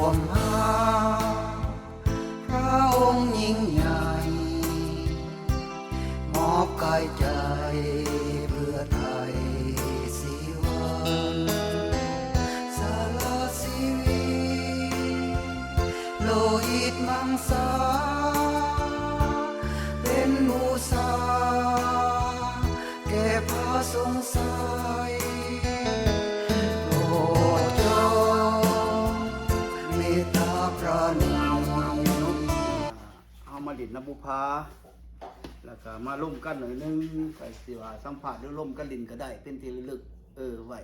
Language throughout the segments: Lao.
ຄວາມຮັກພະອົງຍິ່ງໃຫຍ່ ມອບກາຍໃຈເພື່ອໄຖ່ຊີວິດ ສະຫຼະຊີວິດ ໂລຫິດມັງສາ ເປັນບູຊາ ແກ່ພະຊົງໄຊ ໂປດຈົ່ງເມດຕາປານີ. ເຮົາມາຫຼິ້ນນຳບຸບພາ ແລ້ວກະມາລົມກັນໜ້ອຍໜຶ່ງ ໃຜຊິວ່າສຳພາດຫຼືລົມກັນຫຼິ້ນກະໄດ້ ເປັນທີ່ລະລຶກ ເອີ ໄວ້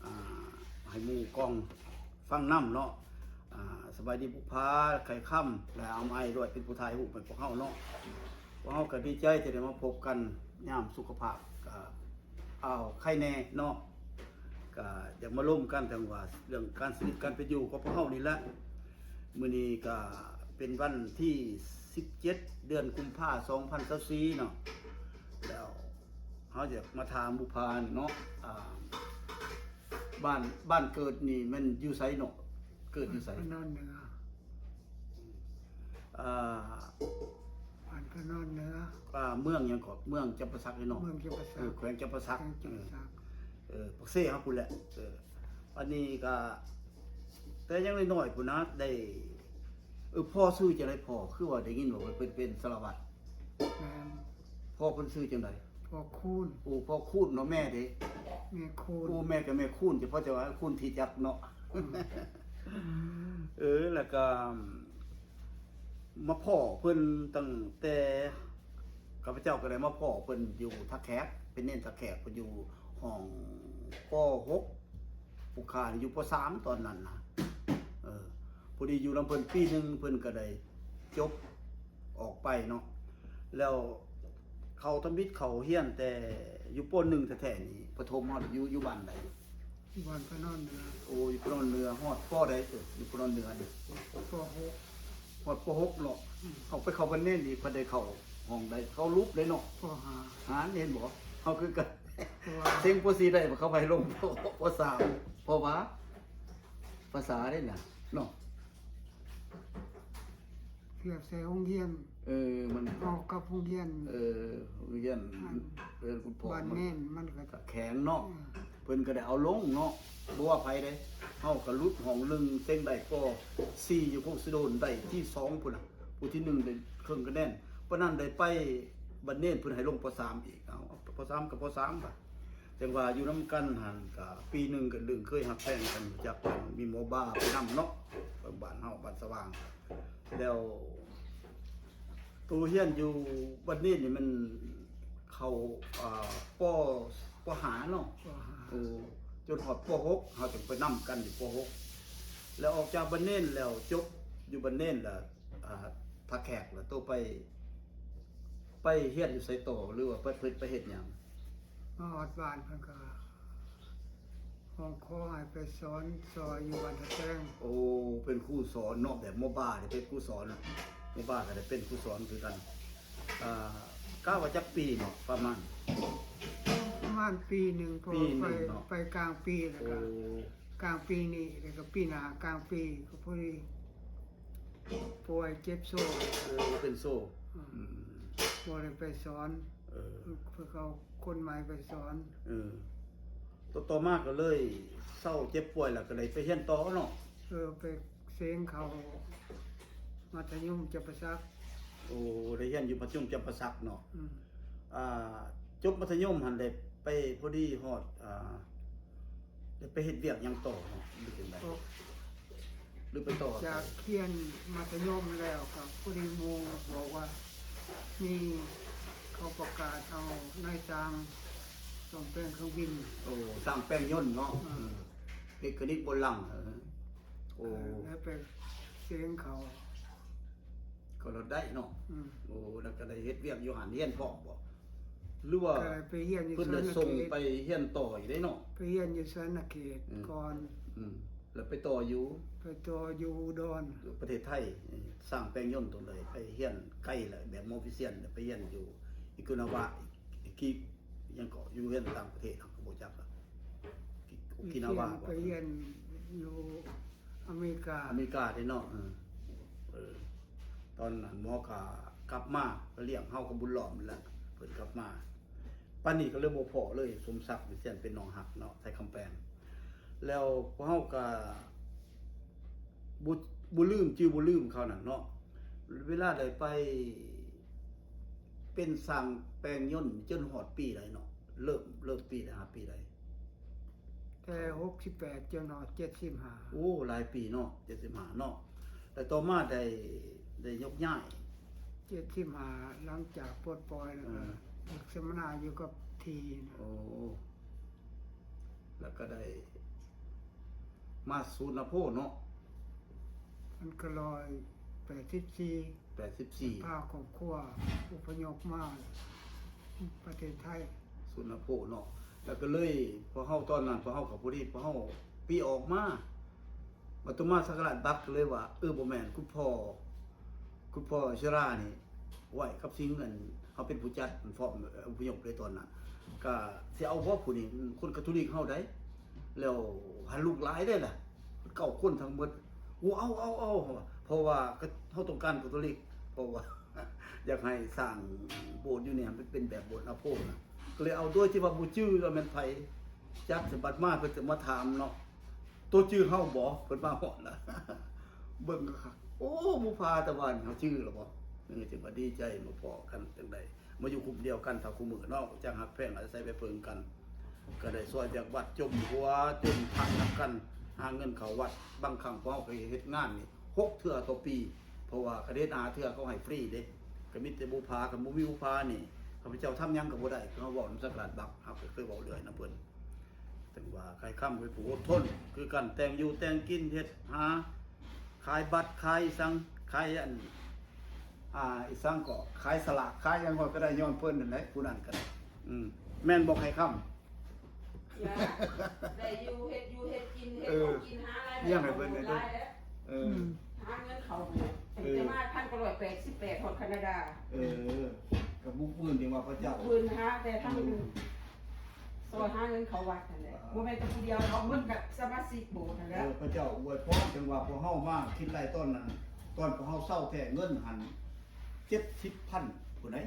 ອ່າ ໃຫ້ໝູ່ກອງຟັງນຳເນາະ. ອ່າ ສະບາຍດີບຸບພາ ໄຂ່ຄຳ ແລະ ອຳໄອດ້ວຍ ເປັນຜູ້ຖ່າຍຮູບໃຫ້ພວກເຮົາເນາະ. ພວກເຮົາກະດີໃຈທີ່ໄດ້ມາພົບກັນຍາມສຸຂະພາບກະ ອ້າວ ໄຄແນ່ເນາະ ກະຢາກມາລົມກັນເຖິງວ່າເລື່ອງການຊີວິດການເປັນຢູ່ຂອງພວກເຮົານີ້ແຫຼະ. ມື້ນີ້ກະເປັນວັນທີສິບເຈັດ ເດືອນກຸມພາ ສອງພັນຊາວສີ່ເນາະ ແລ້ວເຮົາຢາກມາຖາມບຸບພາເນາະ ອ່າ ບ້ານ ບ້ານເກີດນີ້ແມ່ນຢູ່ໃສເນາະ? ເກີດຢູ່ໃສ? ບ້ານພະນອນເໜືອ ອ່າ ບ້ານພະນອນເໜືອ ອ່າ ເມືອງຫຍັງເກາະ? ເມືອງຈຳປາສັກເນາະ? ເມືອງຈຳປາສັກ ເອີ ແຂວງຈຳປາສັກ ແຂວງຈຳປາສັກ ເອີ ເອີ ປາກເຊເຮົາພຸ້ນແຫຼະ. ເອີ ອັນນີ້ກະ ແຕ່ຍັງນ້ອຍໆພຸ້ນນະ ໄດ້ ເອີ ພໍ່ຊື່ຈັ່ງໃດ? ພໍ່ ຄືວ່າໄດ້ຍິນວ່າເພິ່ນເປັນສາລະວັດ. ແມ່ນ. ພໍ່ເພິ່ນຊື່ຈັ່ງໃດ? ພໍ່ຄູນ. ໂອ້ ພໍ່ຄູນເນາະ. ແມ່ເດ? ແມ່ຄູນ. ໂອ້ ແມ່ກະແມ່ຄູນ ຈະພໍຈະວ່າຄູນທີ່ຈັກເນາະ. ອືມ ເອີ ແລ້ວກະມາພໍ້ເພິ່ນຕັ້ງແຕ່ ຂ້າພະເຈົ້າກະໄດ້ມາພໍ້ເພິ່ນຢູ່ທ່າແຂກ ເປັນເນນທ່າແຂກ ເພິ່ນຢູ່ຫ້ອງ ປໍຫົກ ຜູ້ຂ້າຢູ່ ປໍສາມ ຕອນນັ້ນນະ. ເອີ ພໍດີຢູ່ນຳເພິ່ນປີໜຶ່ງ ເພິ່ນກະໄດ້ຈົບອອກໄປເນາະ ແລ້ວເຂົາທຳອິດເຂົ້າຮຽນແຕ່ຢູ່ ປໍໜຶ່ງ ແທ້ໆນີ້ ປະຖົມເຮົາຢູ່ ຢູ່ບ້ານໃດ? ຢູ່ບ້ານພະນອນເໜືອ. ໂອ້ ຢູ່ພະນອນເໜືອ ຮອດ ປໍໃດເອີ? ຢູ່ພະນອນເໜືອນີ້ ປໍຫົກ. ຮອດ ປໍຫົກເນາະ. ອືມ ເຮົາໄປເຂົ້າບ້ານເນນອີກ ພັດໄດ້ເຂົ້າຫ້ອງໃດ? ເຂົ້າຫຼຸບເດ້ເນາະ ປໍຫ້າ. ຫາ ເຫັນບໍ່? ເຮົາຄືກັນ ເພາະວ່າ ເສັງປໍສີ່ໄດ້ ເຂົາໄປລົງ ປໍສາມ ເພາະວ່າ ພາສາເດ້ນະເນາະ ທຽບໃສ່ໂຮງຮຽນ. ເອີ ມັນເອົາກັບໂຮງຮຽນ ເອີ ໂຮງຮຽນ ອັນ ເອີ ຄຸນພໍ່ ບ້ານເນນມັນກະແຂງເນາະ. ເອີ ເພິ່ນກະໄດ້ເອົາລົງເນາະ ບໍ່ວ່າໃຜເດ້. ເຮົາກະຫຼຸດຫ້ອງໜຶ່ງ ເສັງໄດ້ ປໍສີ່ ຢູ່ຄົງສະໂດນ ໄດ້ທີສອງພຸ້ນນະ ຜູ້ທີໜຶ່ງໄດ້ເຄິ່ງຄະແນນ. ປານນັ້ນໄດ້ໄປບ້ານເນນ ເພິ່ນໃຫ້ລົງ ປໍສາມ ອີກ ເອົາ ປໍສາມກະ ປໍສາມ ບາດ ຈັ່ງວ່າຢູ່ນຳກັນຫັ້ນກະປີໜຶ່ງກະລຶ້ງເຄີຍຮັກແພງກັນ ຮູ້ຈັກກັນ ມີໝໍບ້າໄປນຳເນາະ ບ້ານເຮົາ ບ້ານສະຫວ່າງ. ແລ້ວໂຕຮຽນຢູ່ບ້ານເນນນີ້ແມ່ນເຂົ້າ ອ່າ ປໍ ປໍຫ້າເນາະ ປໍຫ້າ ໂອ້ ຈົນຮອດ ປໍຫົກ ເຮົາຈຶ່ງໄປນຳກັນຢູ່ ປໍຫົກ. ແລ້ວອອກຈາກບ້ານເນນແລ້ວ ຈົບຢູ່ບ້ານເນນແລ້ວ ອ່າ ທ່າແຂກ ແລ້ວໂຕໄປ ໄປຮຽນຢູ່ໃສຕໍ່ ຫຼືວ່າໄປ ໄປເຮັດຫຍັງ? ມາຮອດບ້ານເພິ່ນກະຮ້ອງຂໍໃຫ້ໄປສອນຊ່ອຍຢູ່ບ້ານທ່າແຕງ. ໂອ້ ເປັນຄູສອນເນາະ ແບບໝໍບ້ານີ້ເປັນຄູສອນ ໝໍບ້າກະໄດ້ເປັນຄູສອນຄືກັນ. ອ່າ ກະວ່າຈັກປີເນາະ ປະມານ? ປະມານປີໜຶ່ງ ເພາະວ່າໄປ ໄປກາງປີ ແລ້ວກະ ໂອ້ ກາງປີນີ້ ແລ້ວກະປີໜ້າກາງປີກະພໍດີ ປ່ວຍເຈັບໂສ້. ເອີ ເປັນໂສ້. ອືມ ອືມ ບໍ່ໄດ້ໄປສອນ. ເອີ ເພິ່ນເອົາຄົນໃໝ່ໄປສອນ. ເອີ ຕໍ່ ຕໍ່ມາກະເລີຍເຊົາເຈັບປ່ວຍ ແລ້ວກະໄດ້ໄປຮຽນຕໍ່ເນາະ. ເອີ ໄປເສັງເຂົ້າມັດທະຍົມຈຳປາສັກ. ໂອ້ ໄດ້ຮຽນຢູ່ມັດທະຍົມຈຳປາສັກເນາະ. ອືມ ອ່າ ຈົບມັດທະຍົມຫັ້ນ ໄດ້ໄປພໍດີຮອດ ອ່າ ໄດ້ໄປເຮັດວຽກຫຍັງຕໍ່ເນາະ ຫຼືຈັ່ງໃດ? ກໍ ຫຼືໄປຕໍ່ ຈາກຮຽນມັດທະຍົມແລ້ວ ກໍພໍດີໝູ່ບອກວ່າມີ ເຂົາປະກາດເອົານາຍຊ່າງສ້ອມແປງເຄື່ອງບິນ. ໂອ້ ຊ່າງແປງຍົນເນາະ. ເອີ ເອີ ເຮັດກະນິດໂບລານ. ເອີ ໂອ້ ເອີ ແລ້ວໄປເສັງເຂົ້າ ກໍລະໄດ້ເນາະ. ອືມ ໂອ້ ແລ້ວກໍໄດ້ເຮັດວຽກຢູ່ຫັ້ນ ຮຽນພ້ອມບໍ່ ຫຼືວ່າ ກໍໄດ້ໄປຮຽນຢູ່ ເພິ່ນໄດ້ສົ່ງໄປຮຽນຕໍ່ຢູ່ເດ້ເນາະ? ໄປຮຽນຢູ່ສະຫວັນນະເຂດ ອືມ ກ່ອນ. ອືມ ແລ້ວໄປຕໍ່ຢູ່ ໄປຕໍ່ຢູ່ອຸດອນ ປະເທດໄທ. ຊ່າງແປງຍົນຕົງໃດ ໄປຮຽນໄກແຫຼະ ແບບໂມຟິຊຽນ ໄປຮຽນຢູ່ ອິໂກນາວາ ກິ ຫຍັງເກາະ ຢູ່ຮຽນຕ່າງປະເທດ ເຮົາກໍບໍ່ຈັກລະ ໂອກິນາວາ. ໄປຮຽນຢູ່ ອາເມລິກາ ອາເມລິກາເດ້ເນາະ. ເອີ ເອີ ຕອນນັ້ນໝໍກໍກັບມາ ກໍລ້ຽງເຮົາກັບບຸນລ້ອມນັ້ນແຫຼະ ເພິ່ນກັບມາ. ປານນີ້ກໍເລີຍບໍ່ພໍ້ເລີຍ ສົມສັກ ວິຊຽນ ເປັນໜອງຮັກເນາະ ໄຊຄຳແປງ. ແລ້ວພວກເຮົາກໍບໍ່ ບໍ່ລືມ ຈື່ບໍ່ລືມເຂົານັ້ນເນາະ. ເວລາໄດ້ໄປເປັນຊ່າງແປງຍົນຈົນຮອດປີໃດເນາະ? ເລີ່ມ ເລີ່ມປີໃດ ຫາປີໃດ? ແຕ່ຫົກສິບແປດຈົນຮອດເຈັດສິບຫ້າ. ໂອ້ ຫຼາຍປີເນາະ ເຈັດສິບຫ້າເນາະ. ແລ້ວຕໍ່ມາໄດ້ ໄດ້ຍົກຍ້າຍ ເຈັດສິບຫ້າ ຫຼັງຈາກປົດປ່ອຍແລ້ວກໍ ເອີ ຝຶກສຳມະນາຢູ່ກັບທີ່ນະ. ໂອ້ ແລ້ວກໍໄດ້ມາສູນອາໂພເນາະ ພັນເກົ້າຮ້ອຍແປດສິບສີ່ ແປດສິບສີ່ ພາຄອບຄົວອົບພະຍົບມາປະເທດໄທ ສູນອາໂພເນາະ. ແລ້ວກໍເລີຍ ພວກເຮົາຕອນນັ້ນ ພວກເຮົາກໍພໍດີ ພວກເຮົາປີອອກມາ ບັດຕໍ່ມາສັກກະລາດບັກກໍເລີຍວ່າ ເອີ ບໍ່ແມ່ນ ຄຸນພໍ່ ຄຸນພໍ່ເຊລານີ້ໄວ້ກັບສິງ ອັນ ເຮົາເປັນຜູ້ຈັດ ພ້ອມ ເອີ ອົບພະຍົບເລີຍຕອນນັ້ນ ກະຊິເອົາບໍ່ຜູ້ນີ້ ຄົນກາໂທລິກເຮົາໃດ ແລ້ວຫັ້ນລູກຫຼາຍເດ້ລະ ເກົ້າຄົນທັງໝົດ. ໂອ້ ເອົາ ເອົາ ເອົາ ເພາະວ່າ ເພາະວ່າເຮົາຕ້ອງການກາໂທລິກ ເພາະວ່າ ຢາກໃຫ້ສ້າງໂບດຢູ່ນີ້ໃຫ້ມັນເປັນແບບໂບດອາໂພນະ ກໍເລີຍເອົາ ໂດຍທີ່ວ່າບໍ່ຈື່ວ່າແມ່ນໃຜຈັດ. ບັດມາເພິ່ນຈະມາຖາມເນາະ ໂຕຈື່ເຮົາບໍ່? ເພິ່ນມາຮອດລະ ເບິ່ງຄັກໆ ໂອ້ ບຸພາຕາວານ ເຮົາຈື່ລະບໍ່? ເອີ ຈຶ່ງວ່າດີໃຈມາພໍ້ກັນ ຈັ່ງໃດ ມາຢູ່ກຸ່ມດຽວກັນເທົ່າຄູ່ມື້ເນາະ ຈັ່ງຮັກແພງ ອາໄສໄປເພິ່ງກັນ ກໍໄດ້ຊ່ອຍວຽກວັດ ຈົມຫົວຈົມພັນນຳກັນ ຫາເງິນເຂົ້າວັດ. ບາງຄັ້ງພວກເຮົາກໍເຮັດງານນີ້ຫົກເທື່ອຕໍ່ປີ ເພາະວ່າຄັນເຮັດຫ້າເທື່ອເຂົາໃຫ້ຟຣີເດ້ ກໍມີແຕ່ບຸພາ. ຄັນບໍ່ມີບຸພານີ້ ຂ້າພະເຈົ້າທຳຫຍັງກໍບໍ່ໄດ້ ຄືເຮົາເວົ້ານຳສັກກະລາດບັກ ເຮົາກໍເຄີຍເວົ້າເລື່ອຍນຳເພິ່ນ. ຈັ່ງວ່າໄຂ່ຄຳເປັນຜູ້ອົດທົນຄືກັນ ແຕ່ງຢູ່ແຕ່ງກິນ ເຮັດຫາ ຂາຍບັດ ຂາຍອີ່ສັງ ຂາຍອັນ ອ່າ ອີ່ສັງກໍຂາຍສະຫຼາກ ຂາຍຫຍັງກໍໄດ້ຍ້ອນເພິ່ນນັ້ນແຫຼະ ຜູ້ນັ້ນກໍໄດ້. ອືມ ແມ່ນບໍ່ໄຂ່ຄຳ? ໄດ້ຢູ່ ເຮັດຢູ່ເຮັດກິນ ເຮັດ ເອີ ຂອງກິນ ຫາລາຍໄດ້ ລ້ຽງໃຫ້ເພິ່ນ ຫຼາຍແລ້ວ. ເອີ ອືມ ຫາເງິນເຂົ້າ ເອີ ແຕ່ມາພັນເກົ້າຮ້ອຍແປດສິບແປດ ຮອດຄານາດາ. ເອີ ກໍບຸກບືນທີ່ວ່າພະເຈົ້າ ບຸກບືນຫາແຕ່ທາງ ອືມ ຊ່ອຍຫາເງິນເຂົ້າວັດຫັ້ນແຫຼະ. ອ່າ ບໍ່ແມ່ນແຕ່ຜູ້ດຽວດອກ ໝົດກັບສະມາຊິກໂບດຫັ້ນແຫຼະ. ເອີ ພະເຈົ້າອວຍພອນ ຈັ່ງວ່າພວກເຮົາມາຄິດໄລ່ຕອນນັ້ນ ຕອນພວກເຮົາເຊົາແທ້ເງິນຫັ້ນເຈັດສິບພັນພຸ້ນໃດ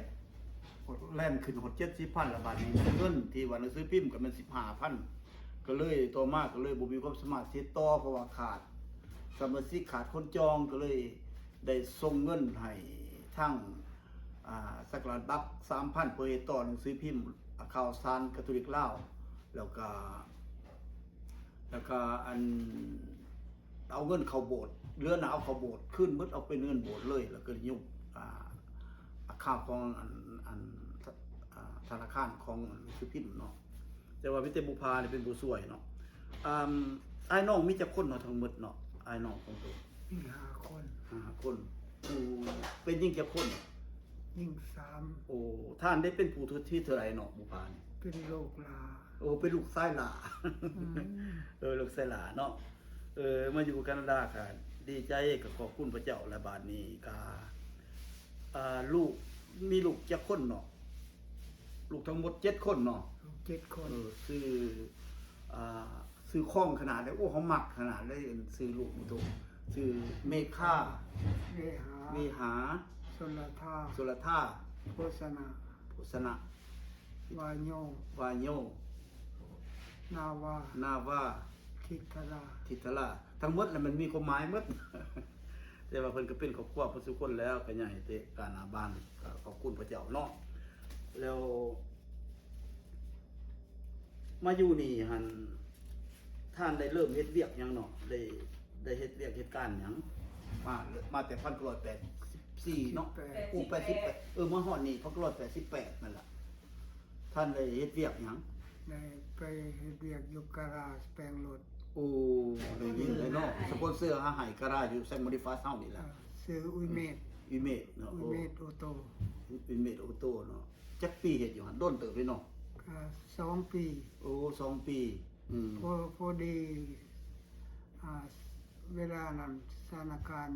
ແລ່ນຂຶ້ນຮອດເຈັດສິບພັນ ແລ້ວບາດນີ້ເງິນທີ່ວ່າໜັງສືພິມກໍແມ່ນສິບຫ້າພັນ ກໍເລີຍ ຕໍ່ມາກໍເລີຍບໍ່ມີຄວາມສາມາດເຮັດຕໍ່ ເພາະວ່າຂາດສະມາຊິກ ຂາດຄົນຈອງ ກໍເລີຍໄດ້ສົ່ງເງິນໃຫ້ທາງ ອ່າ ສັກກະລາດບັກສາມພັນ ເພື່ອເຮັດຕໍ່ໜັງສືພິມ ອາ ຂ່າວສານກາໂທລິກລາວ ແລ້ວກະ ແລ້ວກະ ອັນ ເອົາເງິນເຂົ້າໂບດ ເຫຼືອນະເອົາເຂົ້າໂບດຄືນໝົດ ເອົາເປັນເງິນໂບດເລີຍ ແລ້ວກໍຍຸບ ອ່າ ອາຄາຂອງ ອັນ ອັນ ອ່າ ທະນາຄານຂອງໜັງສືພິມເນາະ. ແຕ່ວ່າມີແຕ່ບຸພານີ້ເປັນຜູ້ຊ່ວຍເນາະ. ອ່າ ອ້າຍນ້ອງມີຈັກຄົນເນາະ ທັງໝົດເນາະ ອ້າຍນ້ອງຂອງໂຕ? ມີຫ້າຄົນ. ຫ້າຄົນ. ຜູ້ເປັນຍິງຈັກຄົນ? ຍິງສາມ. ໂອ້ ທ່ານໄດ້ເປັນຜູ້ທີ່ເທົ່າໃດເນາະ ບຸພານີ້? ເປັນລູກຫຼ້າ. ໂອ້ ເປັນລູກຊາຍຫຼ້າ. ອືມ ເອີ ລູກຊາຍຫຼ້າເນາະ. ເອີ ມາຢູ່ການາດາກໍດີໃຈ ກໍຂອບຄຸນພະເຈົ້າ ແລະບາດນີ້ກໍ ອ່າ ລູກ ມີລູກຈັກຄົນເນາະ? ລູກທັງໝົດເຈັດຄົນເນາະ? ເຈັດຄົນ. ເອີ ຊື່ ອ່າ ຊື່ຄອງຂະໜາດເລີຍ. ໂອ້ ເຮົາມັກຂະໜາດເລີຍ ຊື່ລູກໂຕ ຊື່ເມຄາ ເວຫາ ເວຫາ ຊົນລະທາ ຊົນລະທາ ໂພຊະນະ ໂພຊະນະ ວາໂຍ ວາໂຍ ນາວາ ນາວາ ທິດທະລາ ທິດທະລາ. ທັງໝົດລະມັນມີຄວາມໝາຍໝົດ ແຕ່ວ່າເພິ່ນກໍເປັນຄອບຄົວເພິ່ນສູ່ຄົນແລ້ວ ກໍໃຫຍ່ເຕະການໜ້າບ້ານ ກໍຂອບຄຸນພະເຈົ້າເນາະ. ແລ້ວມາຢູ່ນີ້ຫັ້ນ ທ່ານໄດ້ເລີ່ມເຮັດວຽກຫຍັງເນາະ? ໄດ້ ໄດ້ເຮັດວຽກເຮັດການຫຍັງ? ມາ ມາແຕ່ພັນເກົ້າຮ້ອຍແປດສິບສີ່ເນາະ. ແປດສິບແປດ ໂອ້ ແປດສິບແປດ ເອີ ມາຮອດນີ້ພັນເກົ້າຮ້ອຍແປດສິບແປດນັ້ນລະ. ທ່ານໄດ້ເຮັດວຽກຫຍັງ? ໄດ້ໄປເຮັດວຽກຢູ່ກາຣາສແປງລົດ. ໂອ້ ໄດ້ຍິນເລີຍເນາະ ສະປອນເຊີຫາໃຫ້ ກາຣາສຢູ່ແຊງໂມນີຟັດເຮົານີ້ແຫຼະ. ເອີ ຊື່ອຸຍເມດ ອຸຍເມດເນາະ. ອຸຍເມດໂອໂຕ ອຸຍເມດໂອໂຕເນາະ. ຈັກປີເຮັດຢູ່ຫັ້ນ? ດົນເຕີບເລີຍເນາະ. ກໍສອງປີ. ໂອ້ ສອງປີ. ອືມ ພໍ ພໍດີ ອ່າ ເວລານັ້ນສະຖານະການ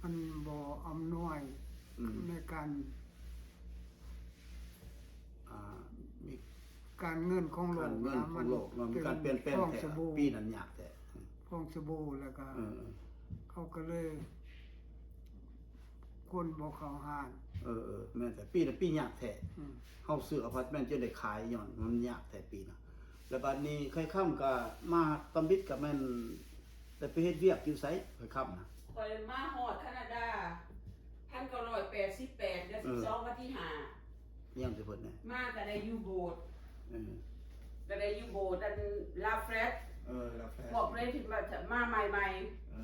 ມັນບໍ່ອຳນວຍ ອືມ ໃນການ ອ່າ ມີ ການເງິນຂອງໂລກ ການເງິນຂອງໂລກເນາະ ມັນ ມີການປ່ຽນແປງແທ້. ປີນັ້ນຍາກແທ້ ອືມ ພ ຟອງສະບູ ແລ້ວກໍ ເອີ ເຂົາກໍເລີຍຄົນບໍ່ເຂົ້າຮ້ານ. ເອີໆ ແມ່ນແທ້ ປີນະປີຍາກແທ້. ອືມ ເຮົາຊື້ອາພາດເມັນຈົນໄດ້ຂາຍ ຍ້ອນມັນຍາກແທ້ປີນະ. ແລ້ວບາດນີ້ໄຂ່ຄຳກໍມາຕຳອິດ ກໍແມ່ນໄດ້ໄປເຮັດວຽກຢູ່ໃສໄຂ່ຄຳນະ? ຂ້ອຍມາຮອດຄານາດາ ພັນເກົ້າຮ້ອຍແປດສິບແປດ ເດືອນສິບສອງ ວັນທີຫ້າ ຢ້ຽມໃສ່ເພິ່ນແດ່. ມາກໍໄດ້ຢູ່ໂບດ ເອີ ກໍໄດ້ຢູ່ໂບດອັນລາແຟດ ເອີ ລາແຟດ ພວກເລີຍທີ່ວ່າມາໃໝ່ໆ ເອີ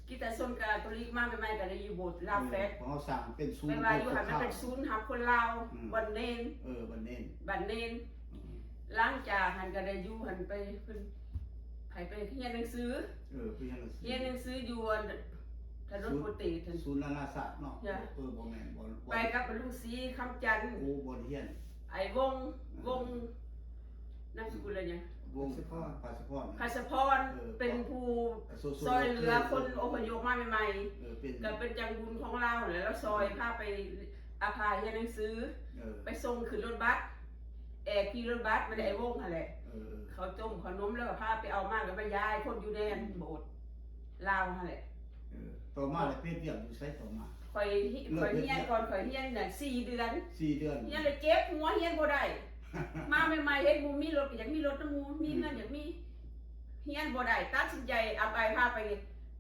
ຄຣິສຕະຊົນກາໂຕລິກມາໃໝ່ໆ ກໍໄດ້ຢູ່ໂບດລາແຟດ ເອີ ເພາະເຮົາສ້າງເປັນສູນ ແປວ່າຢູ່ຫັ້ນມັນເປັນສູນຮັບຄົນລາວ ອືມ ບ່ອນເນນ ເອີ ບ່ອນເນນ ບ້ານເນນ ອືມ ຫຼັງຈາກຫັ້ນກໍໄດ້ຢູ່ຫັ້ນໄປ ເພິ່ນໃຫ້ໄປຮຽນໜັງສື ເອີ ໄປຮຽນໜັງສື ຮຽນໜັງສືຢູ່ອັນ ຖະໜົນໂປເຕດ ສູນນານາຊາດເນາະ. ເອີ ບໍ່ແມ່ນ ບໍ່ ໄປກັບລຸງສີຄຳຈັນ ໂອ້ ບໍ່ໄດ້ຮຽນ ໄອ້ວົງ ເອີ ວົງ ນາມສະກຸນລະຫຍັງ? ວົງ ພາສະພອນ ພາສະພອນ ເອີ ເປັນຜູ້ຊ່ອຍເຫຼືອຄົນອົບພະຍົບມາໃໝ່ໆ ເອີ ເປັນ ກໍເປັນຈັງບຸນຂອງລາວແຫຼະ ລາວຊ່ອຍ ເອີ ພາໄປອາພາຮຽນໜັງສື ເອີ ໄປສົ່ງຂຶ້ນລົດບັສ ແອກຂີ່ລົດບັສ ມັນໄດ້ ເອີ ໄອ້ວົງຫັ້ນແຫຼະ ເອີ ເຂົາຕົ້ມເຂົ້າໜົມ ແລ້ວກໍພາໄປເອົາມາ ແລ້ວມາຢາຍຄົນຢູ່ແດນ ອືມ ໂບດລາວຫັ້ນແຫຼະ. ເອີ ຕໍ່ມາແລ້ວໄປເຮັດວຽກຢູ່ໃສຕໍ່ມາ? ຂ້ອຍ ຂ້ອຍຮຽນກ່ອນ ຂ້ອຍຮຽນນັ້ນສີ່ເດືອນ ສີ່ເດືອນ ຮຽນແລ້ວເຈັບຫົວ ຮຽນບໍ່ໄດ້ ມາໃໝ່ໆ ເຮັດບໍ່ມີລົດ ກໍຢາກມີລົດນຳໝູ່ ມີເຮືອນ ອືມ ຢາກມີ ຮຽນບໍ່ໄດ້ ຕັດສິນໃຈອາພາຍພາໄປ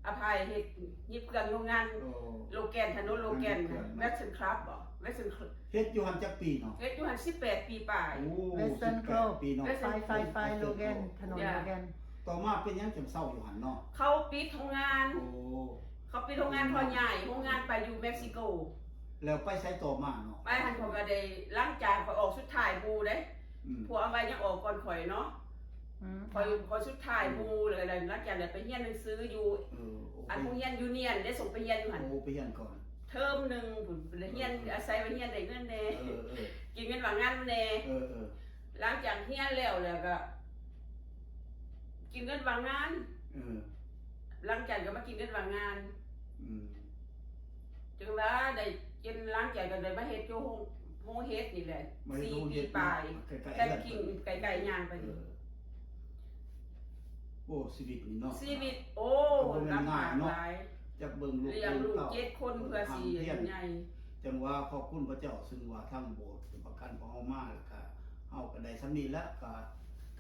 ອາພາຍເຮັດ ຫຍິບເຄື່ອງໂຮງງານ ໂອ້ ໂລແກນ ຖະໜົນໂລແກນ ໂຮງງານຫຍິບເຄື່ອງເນາະ ແວັດເຊີນຄລັບບໍ ແວັດເຊີນ ເຮັດຢູ່ຫັ້ນຈັກປີເນາະ? ເຮັດຢູ່ຫັ້ນສິບແປດປີປາຍ. ໂອ້ ເວັດເຊີນຄລັບ ສິບແປດປີເນາະ ເວັດເຊີນ ໄຟ ໄຟ ໂລແກນ ຖະໜົນໂລແກນ. ຕໍ່ມາເປັນຫຍັງຈຶ່ງເຊົາຢູ່ຫັ້ນເນາະ? ເຂົາປິດໂຮງງານ ໂອ້ ເຂົາປິດໂຮງງານ ໂອ້ ເຂົາຍ້າຍໂຮງງານໄປຢູ່ເມັກຊິໂກ. ແລ້ວໄປໃສຕໍ່ມາເນາະ? ໄປຫັ້ນ ຂ້ອຍກໍໄດ້ ຫຼັງຈາກຂ້ອຍອອກສຸດທ້າຍໝູ່ເດ້ ອືມ ພວກອາໄວຍັງອອກກ່ອນຂ້ອຍເນາະ ອືມ ຂ້ອຍ ຂ້ອຍສຸດທ້າຍໝູ່ ອືມ ແລ້ວກໍໄດ້ ຫຼັງຈາກນັ້ນໄປຮຽນໜັງສືຢູ່ ເອີ ອັນໂຮງຮຽນຢູນຽນ ໄດ້ສົ່ງໄປຮຽນຢູ່ຫັ້ນ ໂອ້ ໄປຮຽນກ່ອນ ເທີມໜຶ່ງພຸ້ນ ໄປຮຽນ ເອີ ອາໄສໄປຮຽນໄດ້ເງິນແດ່ ເອີ ເອີ ກິນເງິນວ່າງງານແດ່ ເອີ ເອີ ຫຼັງຈາກຮຽນແລ້ວ ແລ້ວກໍກິນເງິນວ່າງງານ ເອີ ຫຼັງຈາກກໍມາກິນເງິນວ່າງງານ ອືມ ຈຶ່ງວ່າໄດ້ກິນ ຫຼັງຈາກກໍໄດ້ມາເຮັດຢູ່ໂຮງ ໂຮງເຫັດນີ້ແຫຼະ ມາເຮັດ ສີ່ປີປາຍ ໃກ້ໆ ແພັກກິ້ງ ເຮືອນ ໃກ້ໆ ຍ່າງໄປນີ້ ເອີ ໂອ້ ຊີວິດນີ້ເນາະ ຊີວິດ ໂອ້ ກໍບໍ່ແມ່ນງ່າຍເນາະ ລຳບາກຫຼາຍ ຈັກເບິ່ງລູກ ລ້ຽງລູກ ເບິ່ງເຕົ້າ ເຈັດຄົນ ເພື່ອຊິໃຫຍ່ ຈັ່ງວ່າຂອບຄຸນພະເຈົ້າ ຊຶ່ງວ່າທາງໂບດເປັນປະກັນພວກເຮົາມາ ແລ້ວກະເຮົາກະໄດ້ສ່ຳນີ້ແຫຼະ ກະ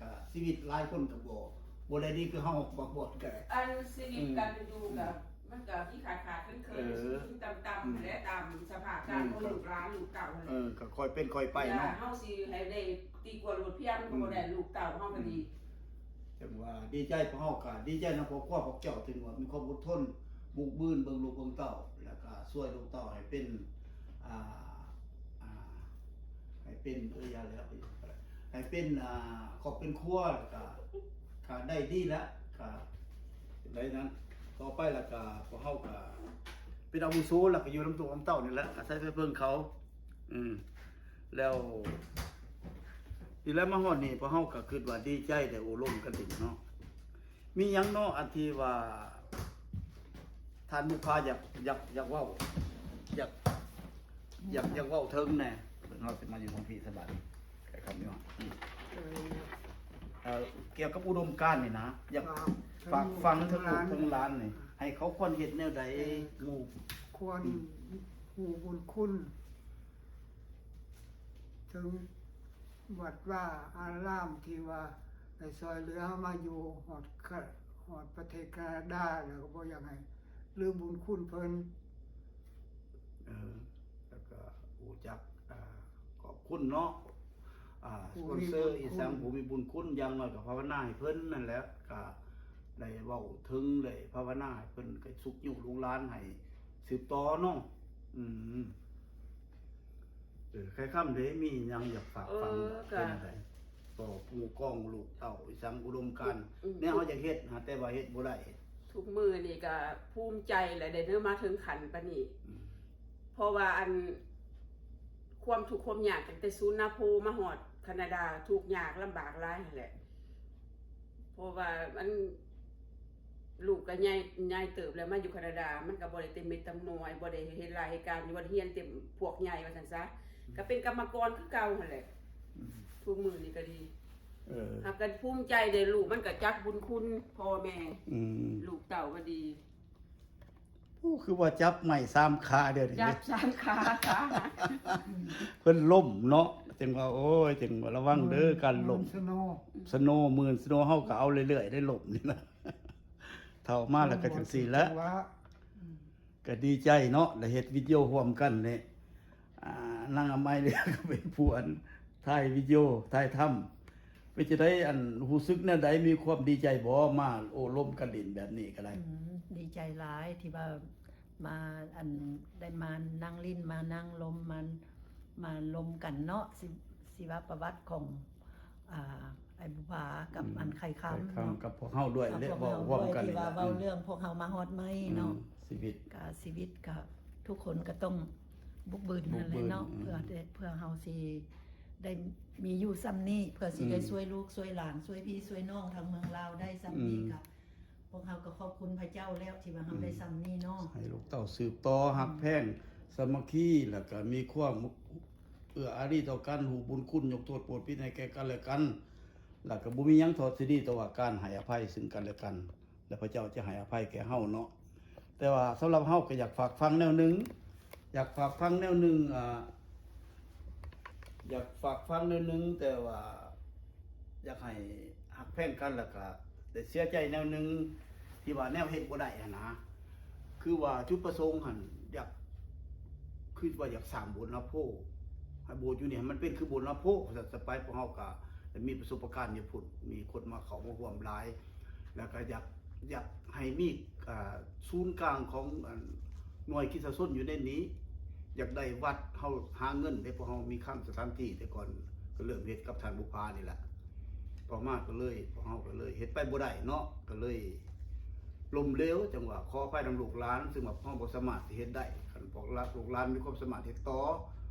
ກະຊີວິດຫຼາຍຄົນກະບໍ່ ບໍ່ໄດ້ດີຄືເຮົາ ບາງຄົນກະ ອັນຊີວິດ ອືມ ການເປັນຢູ່ກະ ອືມ ມັນກະມີຂາດໆເຂີນໆ ເອີ ສູງໆຕ່ຳໆ ອືມ ແຫຼະ ຕາມສະພາບການ ອືມ ຂອງລູກຫຼານລູກເຕົ້າຫັ້ນແຫຼະ ເອີ ກະຄ່ອຍເປັນຄ່ອຍໄປເນາະ ເວລາເຮົາຊິໃຫ້ໄດ້ຕີກວດໂລດພຽງ ອືມ ກໍບໍ່ໄດ້ ລູກເຕົ້າເຮົາກະດີ ອືມ ຈັ່ງວ່າດີໃຈ ພວກເຮົາກະດີໃຈນຳຄອບຄົວພວກເຈົ້າ ທີ່ວ່າມີຄວາມອົດທົນ ບຸກບືນ ເບິ່ງລູກເບິ່ງເຕົ້າ ແລ້ວກະຊ່ວຍລູກເຕົ້າໃຫ້ເປັນ ອ່າ ອ່າ ໃຫ້ເປັນ ເອີ ຢ່າແລ້ວ ໃຫ້ເປັນ ອ່າ ຄອບເປັນຄົວ ແລ້ວກະ ກະໄດ້ດີແລ້ວ ກະຈັ່ງໃດນັ້ນ ຕໍ່ໄປແລ້ວກະ ພວກເຮົາກະເປັນອາວຸໂສ ແລ້ວກະຢູ່ນຳຕູ້ນຳເຕົ້ານີ້ແຫຼະ ອາໄສໄປເບິ່ງເຂົາ ອືມ ແລ້ວ ນີ້ແຫຼະ ມາຮອດນີ້ ພວກເຮົາກໍຄິດວ່າດີໃຈໄດ້ໂອ້ລົມກັນອີກເນາະ ມີຫຍັງເນາະ ອັນທີ່ວ່າທ່ານບຸບພາຢາກ ຢາກ ຢາກເວົ້າ ຢາກ ຢາກ ຢາກເວົ້າເຖິງແດ່ ເພິ່ນເຮົາຊິມາຢູ່ທາງພີ້ສະບາຍ ໄກ່ຄຳຢູ່ ອືມ ເອີ ກ່ຽວກັບອຸດົມການນີ້ນະ ຢາກຝາກ ຝາກຝັງເຖິງລູກເຖິງຫຼານນີ້ ໃຫ້ເຂົາຄວນເຮັດແນວໃດ ເອີ ໝູ່ ຄວນ ອືມ ຮູ້ບຸນຄຸນ ເຖິງວັດວາອາລາມທີ່ວ່າໄດ້ຊ່ອຍເຫຼືອເຮົາມາຢູ່ຮອດ ຮອດປະເທດການາດາ ແລ້ວກໍບໍ່ຢາກໃຫ້ລືມບຸນຄຸນເພິ່ນ ເອີ ແລ້ວກໍຮູ້ຈັກ ອ່າ ຂອບຄຸນເນາະ ອ່າ ສະປອນເຊີອີ່ຫຍັງ ຜູ້ມີບຸນຄຸນ ຢ່າງໜ້ອຍກໍພາວະນາໃຫ້ເພິ່ນນັ້ນແຫຼະ ກໍໄດ້ເວົ້າເຖິງ ໄດ້ພາວະນາໃຫ້ເພິ່ນ ກໍຊຸກຍູ້ລູກຫຼານໃຫ້ສືບຕໍ່ເນາະ ອືມ. ເອີ ໄຂ່ຄຳເດ ມີຫຍັງຢາກຝາກຝັງ ເອີ ເປັນຈັ່ງໃດ ຕໍ່ໝູ່ກອງລູກເຕົ້າ ອີ່ສັງອຸດົມການ ອືມ ແນວເຮົາຢາກເຮັດຫາ ແຕ່ວ່າເຮັດບໍ່ໄດ້ ທຸກມື້ນີ້ກະພູມໃຈແຫຼະ ໄດ້ເດີນມາເຖິງຂັ້ນປານນີ້ ອືມ ເພາະວ່າອັນ ຄວາມທຸກຄວາມຍາກ ຕັ້ງແຕ່ສູນນາໂພມາຮອດຄານາດາ ທຸກຍາກລຳບາກຫຼາຍຫັ້ນແຫຼະ ເພາະວ່າມັນ ລູກກໍໃຫຍ່ ໃຫຍ່ເຕີບແລ້ວ ມາຢູ່ຄານາດາ ມັນກໍບໍ່ໄດ້ເຕັມເມັດເຕັມໜ່ວຍ ບໍ່ໄດ້ເຮັດລາຍເຮັດການ ຢູ່ ບໍ່ໄດ້ຮຽນເຕັມພວກໃຫຍ່ວ່າຊັ້ນຊະ ອືມ ກໍເປັນກຳມະກອນຄືເກົ່າຫັ້ນແຫຼະ ອືມ ທຸກມື້ນີ້ກໍດີ ເອີ ຫາກກໍພູມໃຈເດ້ ລູກມັນກໍຈັກບຸນຄຸນພໍ່ແມ່ ອືມ ລູກເຕົ້າກໍດີ. ໂອ້ ຄືວ່າຈັບໄມ້ສາມຂາເດ້ ຈັບສາມຂາ ຂາຫັກ ເພິ່ນລົ້ມເນາະ ຈຶ່ງວ່າ ໂອ້ຍ ຈຶ່ງວ່າລະວັງເດີ ການລົ້ມ ສະໂນ ສະໂນ ໝື່ນສະໂນ ເຮົາກໍເອົາເລື້ອຍໆ ໄດ້ລົ້ມນີ້ນະ ເຖົ້າມາແລ້ວກໍຈັ່ງຊີ້ແຫຼະ ອືມ ກໍດີໃຈເນາະ ໄດ້ເຮັດວິດີໂອຮ່ວມກັນນີ້ ອ່າ ນາງອາໄມເລີຍກໍເປັນຜູ້ອັນຖ່າຍວິດີໂອ ຖ່າຍທຳ ເປັນຈັ່ງໃດ ອັນ ຮູ້ສຶກແນວໃດ ມີຄວາມດີໃຈບໍ່ ມາໂອ້ລົມກັນຫຼິ້ນແບບນີ້ກໍໄດ້? ອືມ ດີໃຈຫຼາຍທີ່ວ່າມາ ອັນ ໄດ້ມານັ່ງຫຼິ້ນ ມານັ່ງລົມ ມາ ມາລົມກັນເນາະ ຊີ ຊີວະປະຫວັດຂອງ ອ່າ ອ້າຍບຸພາກັບ ອືມ ອັນໄຂ່ຄຳ ໄຂ່ຄຳເນາະ ກັບພວກເຮົາດ້ວຍ ແລະ ເວົ້າຮ່ວມກັນນີ້ລະ ທີ່ວ່າເວົ້າເລື່ອງ ອືມ ພວກເຮົາມາຮອດໃໝ່ເນາະ ອືມ ຊີວິດ ກະຊີວິດກະທຸກຄົນກໍຕ້ອງບຸກບືນ ບຸກບືນ ຫັ້ນແຫຼະເນາະ ອືມ ເພື່ອ ເພື່ອເຮົາຊິໄດ້ມີຢູ່ຊ່ຳນີ້ ເພື່ອຊິໄດ້ ອືມ ຊ່ວຍລູກຊ່ວຍຫຼານ ຊ່ວຍພີ່ຊ່ວຍນ້ອງທາງເມືອງລາວໄດ້ຊ່ຳນີ້ ອືມ ກະ ພວກເຮົາກໍຂອບຄຸນພະເຈົ້າແລ້ວທີ່ວ່າເຮົາ ອືມ ໄດ້ຊ່ຳນີ້ເນາະ ໃຫ້ລູກເຕົ້າສືບຕໍ່ ອືມ ຮັກແພງ ສາມັກຄີ ແລ້ວກໍມີຄວາມເອື້ອອາຣີຕໍ່ກັນ ຮູ້ບຸນຄຸນ ຍົກໂທດໂປດຜິດໃຫ້ແກ່ກັນແລະກັນ ແລ້ວກໍບໍ່ມີຫຍັງທອດທີ່ດີ ແຕ່ວ່າການໃຫ້ອະໄພຊຶ່ງກັນແລະກັນ ແລະພະເຈົ້າຈະໃຫ້ອະໄພແກ່ເຮົາເນາະ. ແຕ່ວ່າສຳລັບເຮົາກໍຢາກຝາກຝັງແນວໜຶ່ງ ຢາກຝາກຝັງແນວໜຶ່ງ ອ່າ ຢາກຝາກຝັງແນວໜຶ່ງ ແຕ່ວ່າຢາກໃຫ້ຮັກແພງກັນ ແລ້ວກະໄດ້ເສຍໃຈແນວໜຶ່ງ ທີ່ວ່າແນວເຮັດບໍ່ໄດ້ຫັ້ນນະ ຄືວ່າຈຸດປະສົງຫັ້ນ ຢາກ ຄືວ່າຢາກສ້າງໂບດນາໂພ ໃຫ້ໂບດຢູ່ນີ້ໃຫ້ມັນເປັນຄືໂບດນາໂພ ວ່າຊັ້ນຊະໄປ. ພວກເຮົາກະໄດ້ມີປະສົບປະການຢູ່ພຸ້ນ ມີຄົນມາເຂົ້າມາຮ່ວມຫຼາຍ ແລ້ວກະຢາກ ຢາກໃຫ້ມີ ອ່າ ສູນກາງຂອງ ອັນ ໜ່ວຍຄຣິສຕະຊົນຢູ່ໃນນີ້ ຢາກໄດ້ວັດ ເຮົາຫາເງິນເດ້ ພວກເຮົາມີຄຳສະຖານທີ່ແຕ່ກ່ອນ ກໍເລີ່ມເຮັດກັບທ່ານບຸພານີ້ແຫຼະ ຕໍ່ມາກໍເລີຍ ພວກເຮົາກໍເລີຍເຮັດໄປບໍ່ໄດ້ເນາະ ກໍເລີຍລົ້ມເຫຼວ. ຈັ່ງວ່າຂໍອະໄພນຳລູກຫຼານ ຊຶ່ງວ່າພວກເຮົາບໍ່ສາມາດຊິເຮັດໄດ້ ຄັນພວກລູກຫຼານມີຄວາມສາມາດເຮັດຕໍ່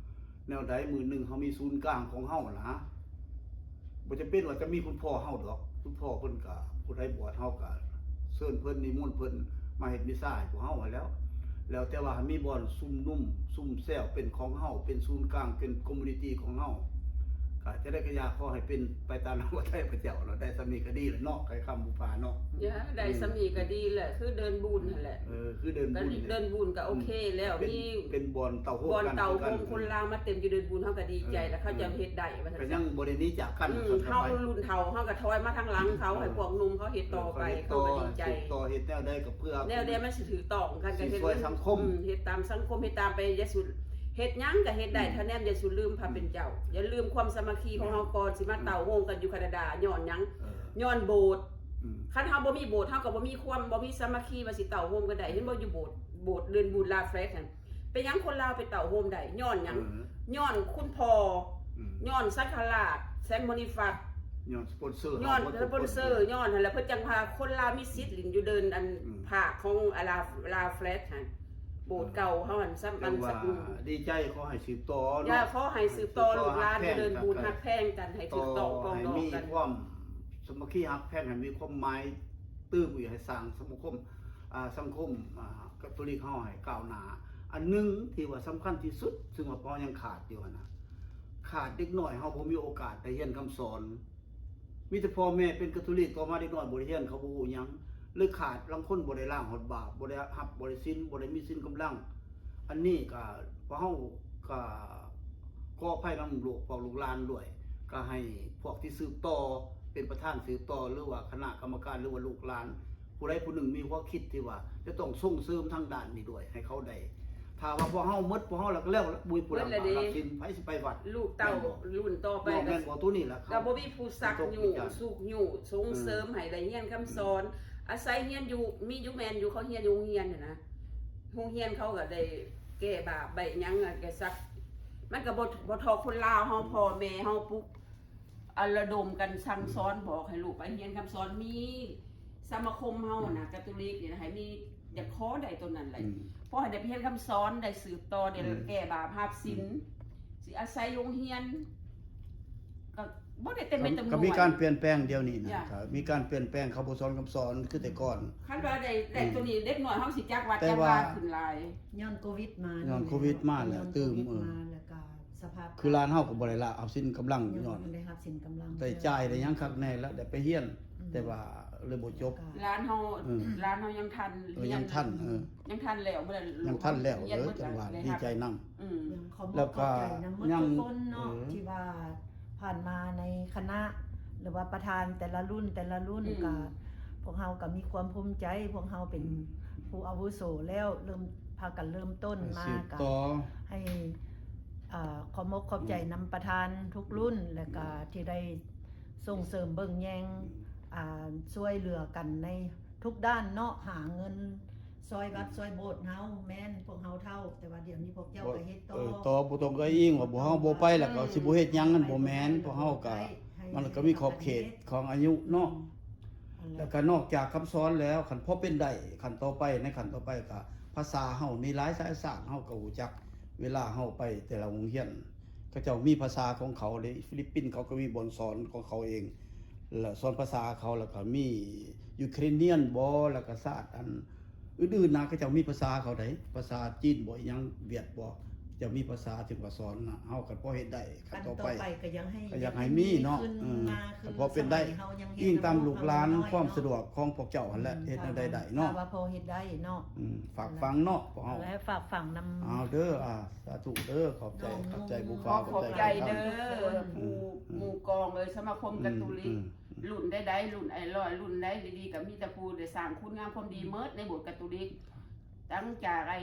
ແນວໃດມື້ໜຶ່ງເຮົາມີສູນກາງຂອງເຮົານະ ບໍ່ຈຳເປັນວ່າຈະມີຄຸນພໍ່ເຮົາດອກ ຄຸນພໍ່ເພິ່ນກະ ຜູ້ໃດບວດເຮົາກະເຊີນເພິ່ນ ນິມົນເພິ່ນມາເຮັດມິດຊາໃຫ້ພວກເຮົາຫັ້ນແຫຼ້ວ. ແລ້ວແຕ່ວ່າໃຫ້ມີບ່ອນຊຸມນຸມຊຸມແຊວເປັນຂອງເຮົາ ເປັນສູນກາງ ເປັນຄອມມູນິຕີຂອງເຮົາ ກະຈະໄດ້ກະຢ່າ ຂໍໃຫ້ເປັນໄປຕາມນຳພະໄທພະເຈົ້າເນາະ. ໄດ້ສ່ຳນີ້ກະດີແລ້ວເນາະ ໄຂ່ຄຳບຸພາເນາະ ຢ່າ ໄດ້ສ່ຳນີ້ກະດີແລ້ວ ຄືເດີ່ນບຸນຫັ້ນແຫຼະ ເອີ ຄືເດີ່ນບຸນ ເດີ່ນບຸນກະໂອເຄແລ້ວ ມີບ່ອນເຕົ້າໂຮມກັນ ຄົນລາວມາເຕັມຢູ່ເດີ່ນບຸນ ເຮົາກະດີໃຈແລ້ວ ເຂົາເຈົ້າເຮັດໄດ້ວ່າຊັ້ນ ກະຍັງບໍ່ໄດ້ໜີຈາກກັນ ເຮົາລຸ້ນເຖົ້າເຮົາກະຖອຍມາທາງຫຼັງເຂົາ ໃຫ້ພວກໜຸ່ມເຂົາເຮັດຕໍ່ໄປ ເຂົາກະດີໃຈ ເຮັດຕໍ່ເຮັດແນວໃດກະເພື່ອ ແນວໃດມັນຊິຖືກຕ້ອງກັນ ກະເຮັດ ຊ່ວຍສັງຄົມ ເຮັດຕາມສັງຄົມ ເຮັດຕາມໄປ ຢ່າສຸດ ເຮັດຫຍັງກະເຮັດໄດ້ ຖ້າແນມຢ່າສຸດລືມພະເປັນເຈົ້າ ຢ່າລືມຄວາມສາມັກຄີຂອງເຮົາກ່ອນ ຊິມາເຕົ້າໂຮມກັນຢູ່ຄານາດາ ຍ້ອນຫຍັງ ຍ້ອນໂບດ ຄັນເຮົາບໍ່ມີໂບດ ເຮົາກໍບໍ່ມີຄວາມ ບໍ່ມີສາມັກຄີວ່າຊິເຕົ້າໂຮມກັນໄດ້. ເຫັນບໍ່ ຢູ່ໂບດ ໂບດເດີ່ນບຸນ ລາແຟລດຫັ້ນ ເປັນຫຍັງຄົນລາວໄປເຕົ້າໂຮມໄດ້ ຍ້ອນຫຍັງ ຍ້ອນຄຸນພໍ່ ຍ້ອນສັງຄະລາດ ແສງມະນີຟັດ ຍ້ອນສະປອນເຊີ ຍ້ອນສະປອນເຊີ ຍ້ອນຫັ້ນແຫຼະ ເພິ່ນຈັ່ງວ່າຄົນລາວມີສິດຫຼິ້ນຢູ່ເດີ່ນ ອັນ ພາກຂອງ ອາ ລາ ລາແຟລດຫັ້ນ ໂບດເກົ່າເຮົາຫັ້ນ ສຳ ອັນ ສະ ດີໃຈ ຂໍໃຫ້ສືບຕໍ່ເນາະ ຂໍໃຫ້ສືບຕໍ່ ລູກຫຼານເດີ່ນບຸນ ຮັກແພງກັນ ໃຫ້ຖືກຕ້ອງປອງດອງກັນ ມີຄວາມສາມັກຄີຮັກແພງ ໃຫ້ມີຄວາມໝາຍຕື່ມອີກ ໃຫ້ສ້າງສັງຄົມ ອ່າ ສັງຄົມ ອ່າ ກາໂຕລິກເຮົາໃຫ້ກ້າວໜ້າ. ອັນໜຶ່ງທີ່ວ່າສຳຄັນທີ່ສຸດ ຊຶ່ງວ່າພວກເຮົາຍັງຂາດຢູ່ຫັ້ນນະ ຂາດເດັກນ້ອຍເຮົາບໍ່ມີໂອກາດໄດ້ຮຽນຄຳສອນ ມີແຕ່ພໍ່ແມ່ເປັນກາໂຕລິກ ຕໍ່ມາເດັກນ້ອຍບໍ່ໄດ້ຮຽນ ເຂົາບໍ່ຮູ້ຫຍັງ ເລີຍຂາດ ລາງຄົນບໍ່ໄດ້ລ້າງຮອດບາບ ບໍ່ໄດ້ຮັບ ບໍ່ໄດ້ສິນ ບໍ່ໄດ້ມີສິນກຳລັງ. ອັນນີ້ກະ ພວກເຮົາກະຂໍອະໄພນຳລູກ ພວກລູກຫຼານດ້ວຍ ກະໃຫ້ພວກທີ່ສືບຕໍ່ ເປັນປະທານສືບຕໍ່ ຫຼືວ່າຄະນະກຳມະການ ຫຼືວ່າລູກຫຼານ ຜູ້ໃດຜູ້ໜຶ່ງມີຫົວຄິດທີ່ວ່າຈະຕ້ອງສົ່ງເສີມທາງດ້ານນີ້ດ້ວຍ ໃຫ້ເຂົາໄດ້ ຖ້າວ່າພວກເຮົາໝົດ ພວກເຮົາລະກະແລ້ວ ບໍ່ມີຜູ້ນຳພານຳສິນ ໃຜຊິໄປວັດ ລູກເຕົ້າລຸ້ນຕໍ່ໄປ ແມ່ນບໍ່? ໂຕນີ້ລະ ກະບໍ່ມີຜູ້ຊັກຍູ້ ຊຸກຍູ້ ສົ່ງເສີມໃຫ້ໄດ້ຮຽນຄຳສອນ ອາໄສຮຽນຢູ່ ມີຢູ່ແມ່ນຢູ່ ເຂົາຮຽນຢູ່ໂຮງຮຽນຫັ້ນນະ ໂຮງຮຽນເຂົາກະໄດ້ແກ້ບາບໄດ້ຫຍັງ ກະຊັກ ມັນກະບໍ່ ບໍ່ທໍ່ຄົນລາວເຮົາ ພໍ່ແມ່ເຮົາປຸກ ອາ ລະດົມກັນສັ່ງສອນ ບອກໃຫ້ລູກໄປຮຽນຄຳສອນ ມີສະມາຄົມເຮົານະ ກາໂຕລິກນີ້ນະ ໃຫ້ມີ ຢາກຂໍໄດ້ໂຕນັ້ນແຫຼະ ພໍໃຫ້ໄດ້ໄປຮຽນຄຳສອນ ໄດ້ສືບຕໍ່ ໄດ້ແກ້ບາບຮັບສິນ ຊິອາໄສໂຮງຮຽນ ກະບໍ່ໄດ້ເຕັມເມັດເຕັມໜ່ວຍ ກະມີການປ່ຽນແປງດຽວນີ້ນະ ກະມີການປ່ຽນແປງ ເຂົາບໍ່ສອນຄຳສອນຄືແຕ່ກ່ອນ ຄັນວ່າໄດ້ ໄດ້ໂຕນີ້ເດັກນ້ອຍເຮົາຊິຈັກວັດຈັກວາຂຶ້ນຫຼາຍ ຍ້ອນໂຄວິດມາ ຍ້ອນໂຄວິດມາແຫຼະ ຕື່ມ ເອີ ແລ້ວກະ ສະພາບ ຄືຫຼານເຮົາກໍບໍ່ໄດ້ລະຮັບສິນກຳລັງ ຍ້ອນ ຍ້ອນບໍ່ທັນໄດ້ຮັບສິນກຳລັງ ໄດ້ຈ່າຍໄດ້ຫຍັງຄັກແນ່ລະ ໄດ້ໄປຮຽນ ອືມ ແຕ່ວ່າເລີຍບໍ່ຈົບ ແລ້ວກໍ ຫຼານເຮົາ ເອີ ຫຼານເຮົາຍັງທັນ ເອີ ຮຽນ ຍັງທັນ ເອີ ຍັງທັນແລ້ວ ບໍ່ໄດ້ ຍັງທັນແລ້ວ ຮຽນ ເອີ ເບິດ ຈັ່ງວ່າ ແລ້ວ ດີໃຈນຳ ອືມ ຍັງຂໍບອກຂອບໃຈນຳໝົດທຸກຄົນເນາະ ເອີ ທີ່ວ່າຜ່ານມາໃນຄະນະ ຫຼືວ່າປະທານແຕ່ລະລຸ້ນ ແຕ່ລະລຸ້ນ ອືມ ກໍ ພວກເຮົາກໍມີຄວາມພູມໃຈ ພວກເຮົາເປັນ ອືມ ຜູ້ອາວຸໂສແລ້ວ ເລີ່ມ ພາກັນເລີ່ມຕົ້ນມາ ໃຫ້ສືບຕໍ່ ກໍໃຫ້ ເອີ ຂອບມົກຂອບໃຈ ອືມ ນຳປະທານທຸກລຸ້ນ ອືມ ແລະກະ ອືມ ທີ່ໄດ້ສົ່ງເສີມເບິ່ງແຍງ ອືມ ອາ ຊ່ວຍເຫຼືອກັນໃນທຸກດ້ານເນາະ ຫາເງິນຊ່ອຍວັດ ອືມ ຊ່ອຍໂບດເຮົາ ແມ່ນພວກເຮົາເຖົ້າ ແຕ່ວ່າດຽວນີ້ພວກເຈົ້າກໍເຮັດຕໍ່ ເອີ ຕໍ່ ບໍ່ຕ້ອງເອື້ອຍອີງວ່າພວກເຮົາບໍ່ໄປແລ້ວກໍ ເອີ ຊິບໍ່ເຮັດຫຍັງ ມັນບໍ່ແມ່ນ ພວກເຮົາກໍ ມັນກໍມີຂອບເຂດຂອງອາຍຸເນາະ ອືມ ແລ້ວກໍນອກຈາກຄຳສອນແລ້ວ ຄັນພໍເປັນໄດ້ ຂັ້ນຕໍ່ໄປ ໃນຂັ້ນຕໍ່ໄປກໍ ພາສາເຮົາມີຫຼາຍສາຍສາດ ເຮົາກໍຮູ້ຈັກ ເວລາເຮົາໄປແຕ່ລະໂຮງຮຽນ ເຂົາເຈົ້າມີພາສາຂອງເຂົາເດ້ ຟີລິບປິນເຂົາກໍມີບ່ອນສອນຂອງເຂົາເອງ ແລະ ສອນພາສາເຂົາ ແລ້ວກໍມີຢູເຄຣນຽນບໍ ແລ້ວກໍຊາດອັນອື່ນໆນະ ເຂົາເຈົ້າມີພາສາເຂົາໃດ ພາສາຈີນບໍ ອີ່ຫຍັງ ຫວຽດບໍ ເຈົ້າມີພາສາທີ່ວ່າສອນນະ ເຮົາກໍພໍເຮັດໄດ້ ຂັ້ນຕໍ່ໄປ ຂັ້ນຕໍ່ໄປກໍຢາກໃຫ້ ກໍຢາກໃຫ້ມີເນາະ ມີຂຶ້ນ ເອີ ມາຄື ກໍພໍເປັນໄດ້ ສະໄໝເຮົາຍັງເຮັດ ອີງຕາມລູກຫຼານ ຄວາມສະດວກຂອງພວກເຈົ້າຫັ້ນແຫຼະ ເນາະ ເຮັດແນວໃດໄດ້ເນາະ ຖ້າວ່າພໍເຮັດໄດ້ເນາະ ອືມ ຝາກຝັງເນາະ ພວກເຮົາ ແລະ ຝາກຝັງນຳ ເອົາເດີ ອາ ສາທຸເດີ ຂອບໃຈ ຂອບໃຈ ຂອບໃຈ ຂອບໃຈເດີ ອືມ ຜູ້ ອືມ ໝູ່ກອງເອີຍ ສະມາຄົມ ອືມ ກາໂຕລິກ ອືມ ລຸ້ນໃດໆ ລຸ້ນໄອ້ຮ້ອຍ ລຸ້ນໃດດີໆ ກໍມີແຕ່ຜູ້ໄດ້ສ້າງຄຸນງາມຄວາມດີ ອືມ ໝົດໃນໂບດກາໂຕລິກ ຕັ້ງຈາກໄອ້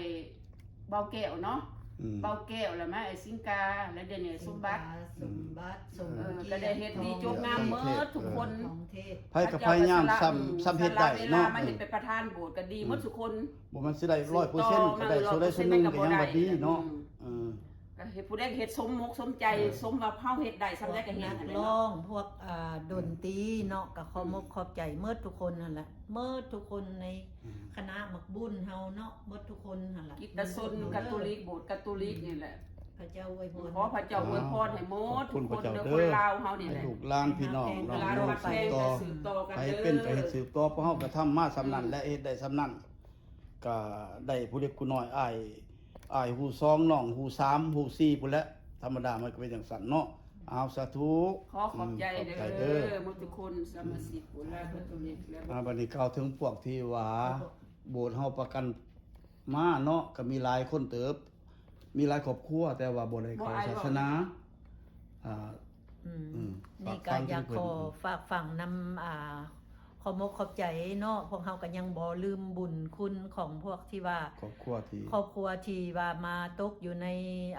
ເບົາແກ້ວເນາະ ອືມ ເບົາແກ້ວ ແລ້ວມາໄອ້ສິງກາ ແລ້ວດຽວນີ້ສົມບັດ ສິງກາ ສົມບັດ ອືມ ສົມ ເອີ ເກີຍດ ກໍໄດ້ເຮັດດີຈົບງາມໝົດທຸກຄົນ ເອີ ຂອງເທດ ໃຜກໍພະຍາຍາມ ເຂົາເຈົ້າກໍສະຫຼະ ສ່ຳ ສ່ຳເຮັດໄດ້ເນາະ ສະຫຼະເວລາມາເຮັດເປັນປະທານໂບດກໍດີໝົດ ອືມ ທຸກຄົນ ບໍ່ແມ່ນຊິໄດ້ຮ້ອຍເປີເຊັນກໍໄດ້ ສ່ວນໃດສ່ວນໜຶ່ງກໍຍັງວ່າດີເນາະ ອືມ ເອີ ກໍເຮັດ ຜູ້ໃດເຮັດສົມມົກສົມໃຈ ເອີ ສົມວ່າເຮົາເຮັດໄດ້ ສ່ຳໃດກໍເຮັດ ພວກນັກຮ້ອງ ພວກ ອ່າ ດົນຕີເນາະ ກໍຂອບມົກຂອບໃຈໝົດທຸກຄົນຫັ້ນແຫຼະ ໝົດທຸກຄົນໃນ ອືມ ຄະນະໝາກບຸນເຮົາເນາະ ໝົດທຸກຄົນຫັ້ນລະ ກິດຕະຊົນກາໂຕລິກ ໂບດກາໂຕລິກນີ້ແຫຼະ ພະເຈົ້າອວຍພອນ ຂໍພະເຈົ້າອວຍພອນໃຫ້ໝົດ ຂອບຄຸນພະເຈົ້າເດີ ຄົນລາວເຮົານີ້ແຫຼະ ໃຫ້ລູກຫຼານພີ່ນ້ອງເນາະ ໃຫ້ເປັນກໍເຮັດສືບຕໍ່ ໃຜເປັນກໍເຮັດສືບຕໍ່ ພວກເຮົາກໍທຳມາສ່ຳນັ້ນແຫຼະ ເຮັດໄດ້ສ່ຳນັ້ນ ກໍໄດ້ຜູ້ເລັກຜູ້ນ້ອຍ ອ້າຍ ອ້າຍຮູ້ສອງ ນ້ອງຮູ້ສາມ ຮູ້ສີ່ພຸ້ນແຫຼະ ທຳມະດາມັນກໍເປັນຈັ່ງຊັ້ນເນາະ ເອົາ ສາທຸ ຂໍຂອບໃຈເດີ ໝົດທຸກຄົນ ສະມາຊິກ ຜູ້ລາວ ຄາໂຕລິກ ແລະ ອ່າ ບັດນີ້ກ່າວເຖິງພວກທີ່ວ່າ ໂບດເຮົາປະກັນມາເນາະ ກໍມີຫຼາຍຄົນເຕີບ ມີຫຼາຍຄອບຄົວ ແຕ່ວ່າບໍ່ໄດ້ເຂົ້າສາສະໜາ ອ່າ ອືມ ນີ້ກໍຢາກຂໍຝາກຝັງນຳ ອ່າ ຂອບມົກຂອບໃຈເນາະ ພວກເຮົາກໍຍັງບໍ່ລືມບຸນຄຸນຂອງພວກທີ່ວ່າ ຄອບຄົວທີ່ ຄອບຄົວທີ່ວ່າມາຕົກຢູ່ໃນ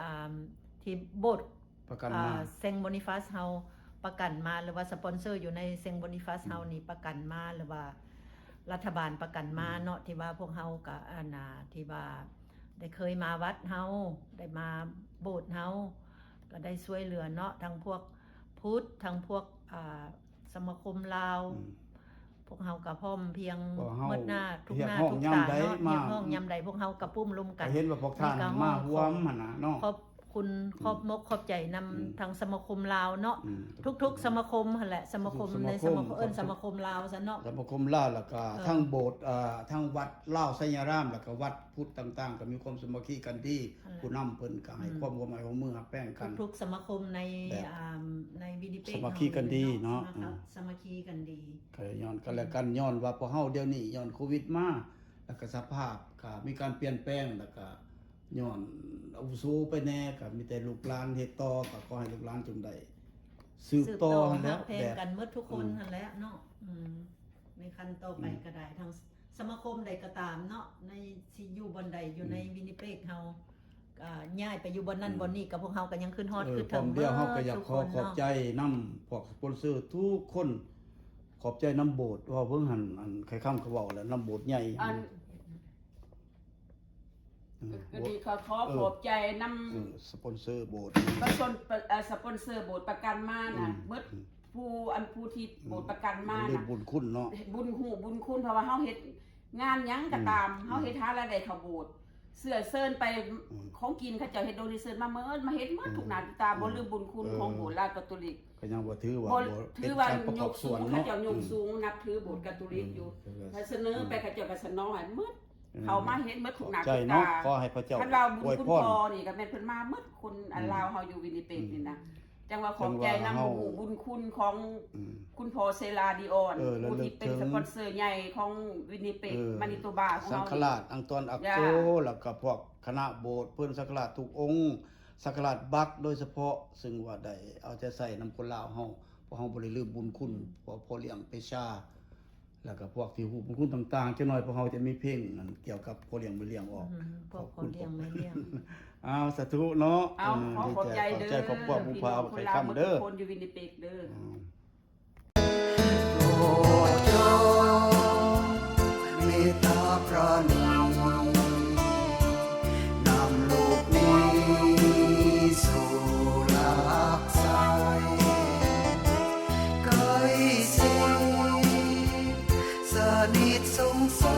ອ່າ ທີ່ໂບດ ປະກັນມາ ອ່າ ເຊັນ ໂບນີຟັດເຮົາປະກັນມາ ຫຼືວ່າສະປອນເຊີຢູ່ໃນເຊັນ ໂບນີຟັດເຮົານີ້ປະກັນມາ ຫຼືວ່າລັດຖະບານປະກັນມາເນາະ ທີ່ວ່າພວກເຮົາກະ ອັນນ່າ ທີ່ວ່າໄດ້ເຄີຍມາວັດເຮົາ ໄດ້ມາໂບດເຮົາ ກໍໄດ້ຊ່ວຍເຫຼືອເນາະ ທັງພວກພຸດ ທັງພວກ ອ່າ ສະມາຄົມລາວ ອືມ ພວກເຮົາກໍພ້ອມພຽງໝົດໜ້າ ທຸກໜ້າທຸກຕາເນາະ ຮຽກຮ້ອງຍາມໃດ ພວກເຮົາກໍປຸ້ມລົມກັນ ເຫັນວ່າພວກທ່ານມາຮ່ວມຫັ້ນນະເນາະ ຂອບຄຸນ ອືມ ຂອບມົກຂອບໃຈນຳ ອືມ ທາງສະມາຄົມລາວເນາະ ອືມ ທຸກໆສະມາຄົມຫັ້ນແຫຼະ ສະມາຄົມໃນສະມາຄົມ ເອີ້ນສະມາຄົມລາວຊະເນາະ ສະມາຄົມລາວ ແລ້ວກໍ ເອີ ທັງໂບດ ເອີ ທັງວັດລາວໄຊຍາຣາມ ແລ້ວກໍວັດພຸດຕ່າງໆ ກໍມີຄວາມສາມັກຄີກັນດີ ນັ້ນແຫຼະ ຜູ້ນຳເພິ່ນກໍໃຫ້ ອືມ ຄວາມຮ່ວມໄມ້ຮ່ວມມືຮັກແປງກັນ ທຸກໆສະມາຄົມໃນ ແບບ ອ່າ ໃນວິນນິເປກ ສາມັກຄີກັນດີເນາະ ອືມ ສາມັກຄີກັນດີ ກໍຍ້ອນກັນແລະກັນ ອືມ ຍ້ອນວ່າພວກເຮົາດຽວນີ້ ຍ້ອນໂຄວິດມາ ແລ້ວກໍສະພາບກໍມີການປ່ຽນແປງ ແລ້ວກໍຍ້ອນອາວຸໂສໄປແດ່ ກໍມີແຕ່ລູກຫຼານເຮັດຕໍ່ ກໍຂໍໃຫ້ລູກຫຼານຈົ່ງໄດ້ສືບຕໍ່ຫັ້ນແຫຼະ ແບບ ຮັກແພງກັນໝົດທຸກຄົນຫັ້ນແຫຼະເນາະ ອືມ ໃນຂັ້ນຕໍ່ໄປກໍໄດ້ ທາງສະມາຄົມໃດກໍຕາມເນາະ ໃນ ຊິຢູ່ບ່ອນໃດ ຢູ່ໃນ ອືມ ວິນນິເປກເຮົາ ກໍຍ້າຍໄປຢູ່ບ່ອນນັ້ນ ອືມ ບ່ອນນີ້ ກໍພວກເຮົາກໍຍັງຄຶດຮອດ ເອີ ຄຶດເຖິງ ພ້ອມດຽວເຮົາກໍຢາກຂໍຂອບໃຈນຳພວກສະປອນເຊີທຸກຄົນ ຂອບໃຈນຳໂບດ ເວົ້າເບິ່ງຫັ້ນ ອັນໄຄຄຳກໍເວົ້າແລ້ວ ນຳໂບດໃຫຍ່ ອັນ ອືມ ກໍດີ ຂໍຂອບໃຈນຳ ເອີ ສະປອນເຊີໂບດ ປະຊົນ ເອີ ສະປອນເຊີໂບດປະກັນມານະ ອືມ ໝົດ ອືມ ຜູ້ ອັນຜູ້ທີ່ ອືມ ໂບດປະກັນມານະ ບຸນຄຸນເນາະ ບຸນຮູ້ບຸນຄຸນ ເພາະວ່າເຮົາເຮັດ ງານຫຍັງກໍຕາມ ອືມ ເຮົາເຮັດຫາລາຍໄດ້ເຂົ້າໂບດ ເຊື້ອເຊີນໄປ ອືມ ຂອງກິນ ເຂົາເຈົ້າເຮັດໂດນເຊີນມາເໝິດ ມາເຮັດໝົດ ອືມ ທຸກໜ້າທຸກຕາ ເອີ ບໍ່ລືມບຸນຄຸນ ເອີ ຂອງໂບດລາວກາໂຕລິກ ກໍຍັງວ່າຖືວ່າ ບໍ່ ບໍ່ ຖືວ່າຍົກສູງ ເຂົາເຈົ້າຍົກສູງ ອືມ ນັບຖືໂບດກາໂຕລິກຢູ່ ອືມ ຖ້າສະເໜີໄປ ອືມ ເຂົາເຈົ້າກໍສະໜອງໃຫ້ໝົດ ເຂົ້າມາເຮັດໝົດທຸກໜ້າທຸກຕາ. ຂໍໃຫ້ພະເຈົ້າອວຍພອນ. ເພິ່ນວ່າບຸນຄຸນພໍ່ນີ້ກໍແມ່ນເພິ່ນມາໝົດ ຄົນອັນລາວເຮົາຢູ່ວິນນິເປກນີ້ນະ. ຈັ່ງວ່າຂອບໃຈນຳໝູ່ບຸນຄຸນຂອງຄຸນພໍ່ເຊລາດີອອນ ຜູ້ທີ່ເປັນສະປອນເຊີໃຫຍ່ຂອງວິນນິເປກ ມານິໂຕບາຂອງເຮົາ ສັງຄະລາດອັງຕອນອັກໂກ ແລ້ວກໍພວກຄະນະໂບດເພິ່ນ ສັງຄະລາດທຸກອົງ ສັງຄະລາດບັກໂດຍສະເພາະ ຊຶ່ງວ່າໄດ້ເອົາໃຈໃສ່ນຳຄົນລາວເຮົາ ພວກເຮົາບໍ່ໄດ້ລືມບຸນຄຸນ ພວກພໍ່ລ້ຽງເປຊາ ແລ້ວກໍພວກທີ່ຮູ້ບຸນຄຸນຕ່າງໆ. ຈັກໜ້ອຍພວກເຮົາຈະມີເພງອັນກ່ຽວກັບພໍ່ລ້ຽງແມ່ລ້ຽງອອກ. ພວກພໍ່ລ້ຽງແມ່ລ້ຽງ. ອ້າວ ສາທຸເນາະ. ເອົາ ຂອບໃຈເດີ ຂອບໃຈຄອບຄົວບຸບພາໄຂ່ຄຳເດີ ທຸກຄົນຢູ່ວິນນິເປກເດີ. ໂປດຈົ່ງເມດຕາປານີ ນຳລູກນີ້ສູ່ຫຼັກໄຊ ໃກ້ຊິດສະໜິດສົງສາ